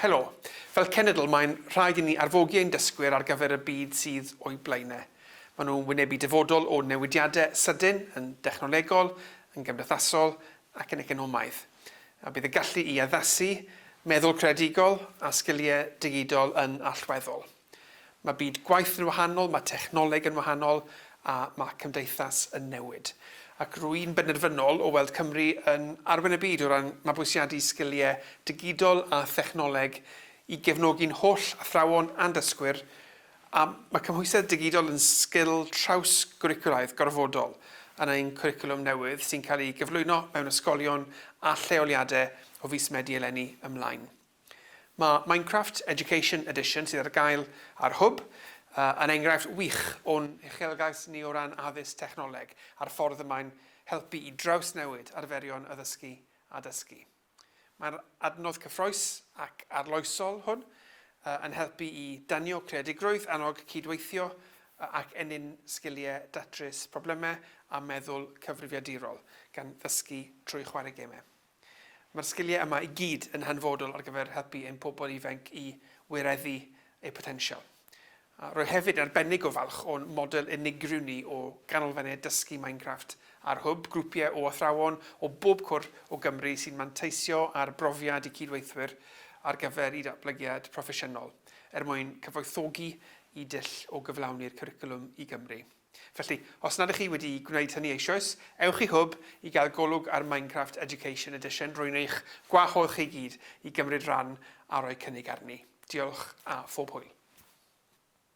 Helo. Fel cenedl mae'n rhaid i ni arfogi ein dysgwyr ar gyfer y byd sydd o'u blaenau. Maen nhw'n wynebu dyfodol o newidiadau sydyn yn dechnolegol, yn gymdeithasol ac yn economaidd. A bydd y gallu i addasu, meddwl creadigol a sgiliau digidol yn allweddol. Mae byd gwaith yn wahanol, mae technoleg yn wahanol a mae cymdeithas yn newid. Ac rwy'n benderfynol o weld Cymru yn arwain y byd o ran mabwysiadu sgiliau digidol a thechnoleg i gefnogi'n holl athrawon a'n dysgwyr, a mae cymhwysedd digidol yn sgil traws-gwricwlaidd gorfodol yn ein cwricwlwm newydd sy'n cael ei gyflwyno mewn ysgolion a lleoliadau o fis Medi eleni ymlaen. Mae Minecraft Education Edition, sydd ar gael ar Hwb, yn enghraifft wych o'n huchelgais ni o ran addysg technoleg a'r ffordd y mae'n helpu i drawsnewid arferion addysgu a dysgu. Mae'r adnodd cyffrous ac arloesol hwn yn helpu i danio creadigrwydd, annog cydweithio ac ennyn sgiliau datrys problemau a meddwl cyfrifiadurol, gan ddysgu trwy chwarae gemau. Mae'r sgiliau yma i gyd yn hanfodol ar gyfer helpu ein pobl ifanc i wireddu eu potensial. A rwy hefyd yn arbennig o falch o'n model unigryw ni o ganolfannau dysgu Minecraft a'r Hwb, grwpiau o athrawon o bob cwr o Gymru sy'n manteisio ar brofiad eu cydweithwyr ar gyfer eu datblygiad proffesiynol, er mwyn cyfoethogi eu dull o gyflawni'r Cwricwlwm i Gymru. Felly, os nad ych chi wedi gwneud hynny eisoes, ewch i Hwb i gael golwg ar Minecraft Education Edition. Rwy'n eich gwahodd chi gyd i gymryd rhan a rhoi cynnig arni. Diolch a phob hwyl.